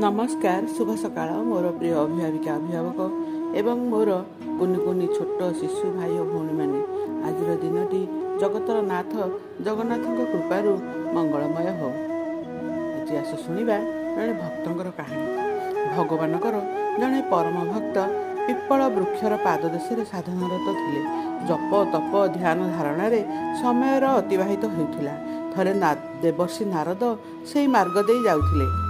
ନମସ୍କାର, ଶୁଭ ସକାଳ ମୋର ପ୍ରିୟ ଅଭିଭାବିକା, ଅଭିଭାବକ ଏବଂ ମୋର କୁନି କୁନି ଛୋଟ ଶିଶୁ ଭାଇ ଓ ଭଉଣୀମାନେ। ଆଜିର ଦିନଟି ଜଗତର ନାଥ ଜଗନ୍ନାଥଙ୍କ କୃପାରୁ ମଙ୍ଗଳମୟ ହେଉ। ଆଜି ଆସ ଶୁଣିବା ଜଣେ ଭକ୍ତଙ୍କର କାହାଣୀ। ଭଗବାନଙ୍କର ଜଣେ ପରମ ଭକ୍ତ ପିପ୍ପଳ ବୃକ୍ଷର ପାଦଦେଶରେ ସାଧନାରତ ଥିଲେ। ଜପ, ତପ, ଧ୍ୟାନ, ଧାରଣାରେ ସମୟର ଅତିବାହିତ ହେଉଥିଲା। ଥରେ ଦେବର୍ଷି ନାରଦ ସେଇ ମାର୍ଗ ଦେଇ ଯାଉଥିଲେ।